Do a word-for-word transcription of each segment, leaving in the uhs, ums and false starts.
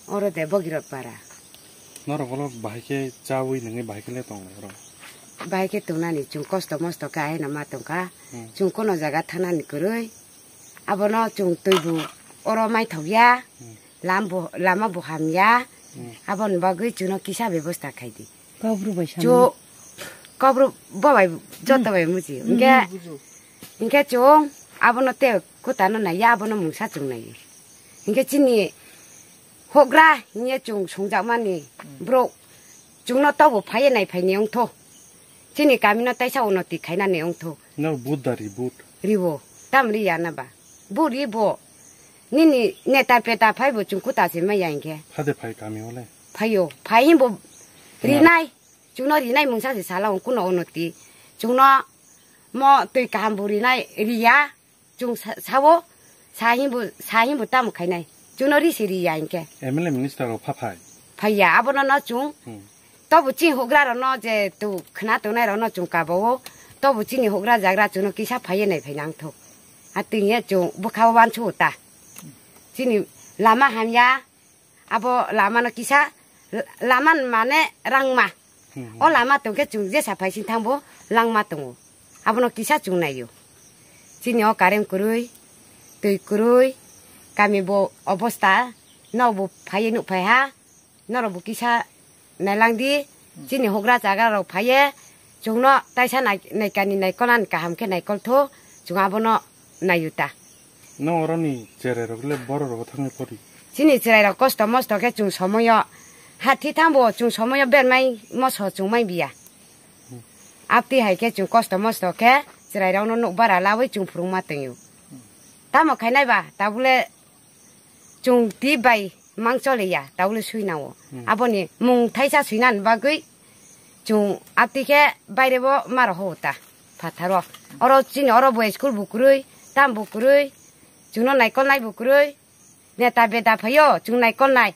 Oro de Bogirot para. Norok olo bahai khe chawi nangwi bahai khe le tong oro. Bahai khe tongnani chwng kosto mosto khe aino ma tongkha. Hmm. Chwng kono jaga thanani kwrwi. Abono chwng twi bo oro maithok ya. Hmm. Lam bo, lama bo ham ya. Hmm. Aboni bagwi chwngno kisa bebosta khai di. Kobru bai Chu, kobru bo bai joto bai muji. Hmm, Hingke, bujo. hingke chwng abono te kutano nai ya, abono mungsa chwng nai. Hingke chini hogra hiye chwng songjakmani Hmm. borok chwngno tobo phaiye nai phaini wngtho. Chini kamino taisa unoti khainani wngtho. No, but da ri, but. Ribo, tam ri ya na ba. But ribo. Nini neta peta phaibo chwng kuta se maya hingke. Phade phai kami ole. Phaio, phai himbo Tuma. rinai. Chwngno rinai mungsa se sala wng kuno unoti. Chwngno mo twi kaham bo rinai riya. Chwng sa-, sao, sa himbo, sa himbo tamo khainai. Chwngno ri se riya hingke. M L A minister rok pha phai. Phaiya, abono no chwng. Hmm. Tobo chini hogra rokno je tu khna tongnai rokno chwng kabao. Tobo chini hogra jagra chwngno kisa phaiye nai phai nangthok. A twi hiya chwng bwkha o wansuk ta. Chini lama hamya, abo lama no kisa, l-, lama mane rangma. Hmm. O lama tongkhe chwng jesa phai sing thangbo langma tongo. Abono kisa chwng naio. Chini o current kwrwi, twi kwrwi, kami bo obosta, nok bo phaiye nuk phai ha. Norok bo kisa nailang di, chini hogra chagra rok phaiye, chwngno taisa nai-, naikani naikolani kaham khe naikol tho, chwng abono naiyuta. No oroni cherai rok le borok rok thangwi pori. Chini cherai rok kosto mosto khe chwng somoyo, ha thi thambo chwng somoyo bermai moso chwng mai biya. Abti hai khe chwng kosto mosto khe cherai rokno nuk bara lawi chwng phwrwngma tongyo. Tamo khainai ba, tabule Chwng twi bai mang chole ya, tabule sui nango. Hmm. Aboni mung thaisa suinani bagwi chwng atwi khe baire bo maro ho ta phatharo. Oro chini oro bo school bo kwrwi, tam bo kwrwi, chwngno naikol nai bo kwrwi, neta beta phaio chwng naikol nai.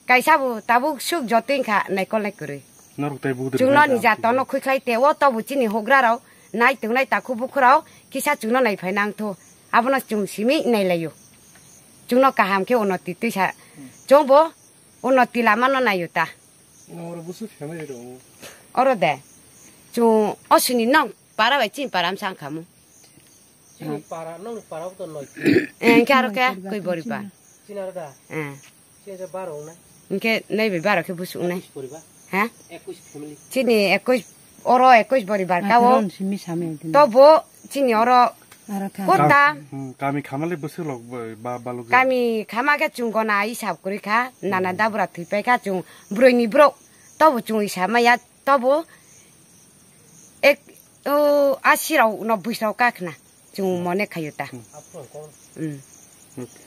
Kaisa bo tabuk suk jotoi wngkha naikol nai kwrwi. Norok tai budri Chwngno hai ni ta jato no khuikhlai te o tobo chini hogra rok nai tongnai takhuk bukhuk rok kisa chwngno nai phai nang tho. Abono chwng simi nai laio. Chwngno kaham khe unnoti twisa. Chwng bo unnoti lama no naio ta. Oro busu family rok. Oro de. Chwng osini nong para bai chini para msa wngkha mu. Chini para, nong para to noi. Eh, hingke aro khe koi boriba. Chini aro da. Eh. Chini aro baro wngnai. Hingke nai bai baro khe busu wngnai. Boriba. Ha? Ekwis family. Chini ekwis, oro ekwis boriba ka o. Acharon simi same din. Tobo chini oro Aro kha. Kota. Kam-, hmm, kami khamale bwswk lok ba, ba, balok ya. Kami khama khe chwng gona hisab kwrwi kha, nana Hmm. dabra thwi pai kha chwng brwi ni borok. Tobo chwng hisab maya. Tobo ek, o, asi rok no bwsrok kakhna chwng mone khayo ta. Hmm. Hmm. Okay.